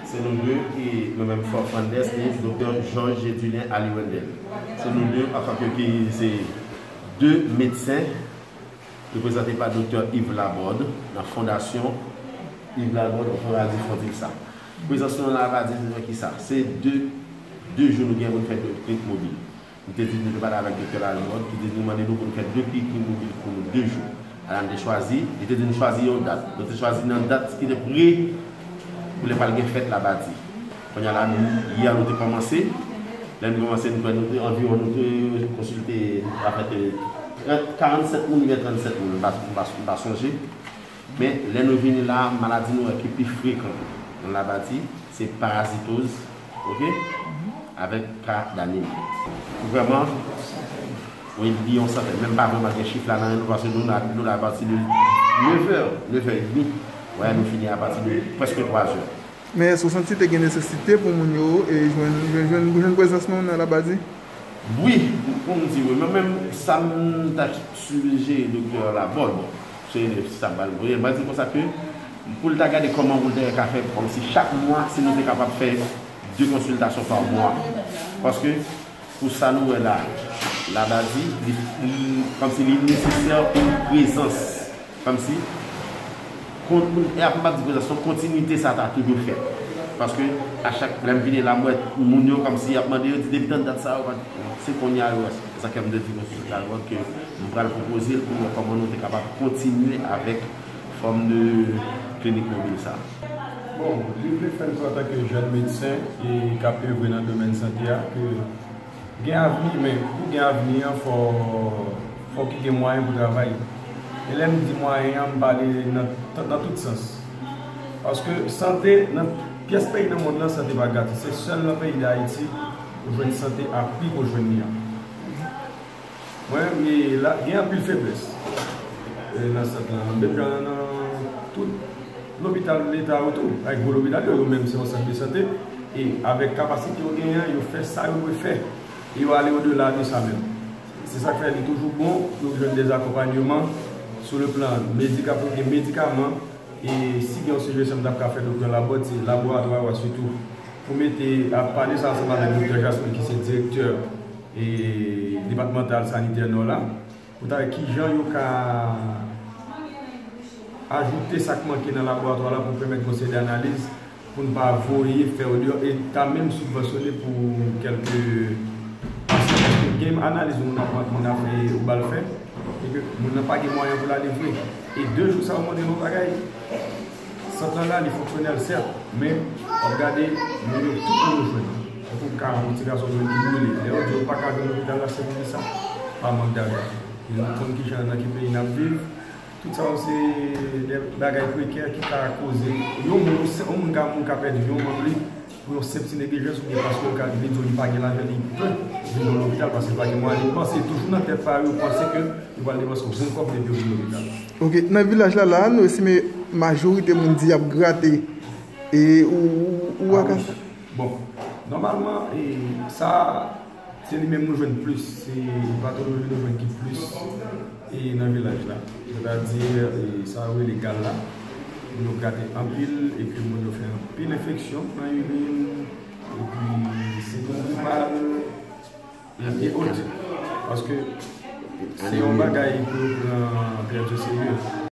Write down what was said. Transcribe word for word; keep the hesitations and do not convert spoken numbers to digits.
Se nou de, e mwen menm Fò Fernandez e Doktè Georges Jedulin Aliwendel. Se nou de, antanke ki se de medsen, reprezante pa Doktè Yves Laborde, nan Fondasyon Yves Laborde, Fondasyon Fondilsa. Prezans nou nan Labadi, se ki sa? Se de, de jou nou gen pou n fè de klinik mobil. Nou te di nou te pale avèk Doktè Lalmòd, ki te di nou mande nou pou n fè de klinik mobil pou nou de jou. Ala n te chwazi, li te di n chwazi yon dat. Nou te chwazi nan dat ki te pre pou lè pral gen fèt Labadi. Kounye a la, nou, yè nou te kòmanse. Lè nou kòmanse, nou fè, nou te anviwon, nou te konsilte, nou te fè trant, karannsèt moun, oubyen trannsèt moun, m pa, m pa, m pa sonje. Men, lè nou vini la, maladi nou wè ki pi frekan nan Labadi, se parazitoz, oke, avèk ka danib. Vrèman, wi, li yon santèn. Menm pa vrèman gen chif la nan men nou, paske nou la, nou la apati de nevè, nevè edmi. Wè, nou fini apati de prèske twazè. Men èske w santi te gen nesesite pou moun yo e jwenn, jwenn, jwenn, jwenn prezans nou nan Labadi? Wi, pou m di wi, mwen menm, sa m ta sijere Doktè Labòd, se sa m pral voye. Mwen di konsa ke pou l ta gade kòman pou l te ka fè, kòmsi chak mwa, si nou te kapab fè de konsiltasyon pa mwa. Paske, pou sa nou wè la, Labadi, li, li, kòmsi li nesesè pou yon prezans. Kòmsi, kon-, e ap, m ap di konsa, se yon kontinite sa ta toujou fèt. Paske, a chak lè m vini la, m wè moun yo kòmsi y ap mande, yo di, "Depi tann dat sa, yo pa t-," se kounye a, yo wè. Se sa ke m te di konsilta Labòd ke m pral pwopoze l pou nou wè kòman nou te kapab kontinye avèk fòm de klinik mobil sa. Bon, li vle fè l kwè antanke jèn medsen e k ap evre nan domèn sante a, ke gen avni, men pou gen avni an, fò, fò ki gen mwayen pou travay. E lè m di mwayen an, m pale nan, nan tout sans. Paske sante, nan pyès peyi nan mond lan, sante pa gratis. Se sèl nan peyi Dayiti ou jwenn sante a pri ke w jwenn li an. Mwen, men la, gen anpil feblès, e, nan sant lan. Menm jan nan tout lopital leta yo tou, ak gwo lopital yo, yo menm se yon sant de sante. E avèk kapasite yo genyen, yo fè sa yo dwe fè. E yo ale odela de sa menm. Se sa k fè li toujou bon pou yo jwenn de akonpanyeman sou le plan medika-, pou gen medikaman. E si gen yon sijesyon m t ap ka fè Doktè Labòd, se laboratwa yo sitou. Pou mete, ap pale sa ansanm avèk Doktè Jasmin, ki se direktè e depatmantal sanitè Nò la, pou ta wè kijan yo ka ajoute sa k manke nan laboratwa la pou pèmèt yon seri de analiz, pou n pa voye fè yo deyò, e ta menm sibvansyone pou kèlke pasyan, paske gen analiz moun ap, moun ap fè, ou ba l fè, e ke moun nan pa gen mwayen pou l ale vre. E de jou sa yo montre nou bagay. Sant lan la, li fonksyonèl, sèt, men w ap gade, moun yo, tout moun yo jwenn. Tankou ka yon ti gason jwenn ki boule. Lè yo di yo pa ka vin lopital la, se poukisa? Pa mank dajan. E nou konn kijan, nan ki peyi n ap viv. Tout sa yo se de bagay prekè ki ka koze yon moun, yon moun ka, moun ka pèdi yon manm li, pou yon senp ti neglijans oubyen paske yo ka vin di w li pa gen lajan, li pè vin nan lopital paske li pa gen mwayen. Li panse toujou nan tèt pa yo, yo panse ke yo pral depanse yon bon kòb depi yo vin lopital. Ok, nan vilaj la, la, nou estime majorite moun di y ap grate. E ou, ou, ou wè ka sa? Bon, nòmalman, e, sa, se li menm nou jwenn plis. Se patoloji nou jwenn ki plis e nan vilaj la. Sètadi, e, sa yo rele gal la. Moun yo grate anpil, epi moun yo fè anpil enfeksyon nan irin, epi sendwom gripal, e, e ot. Paske se yon bagay pou yo pran trè o serye.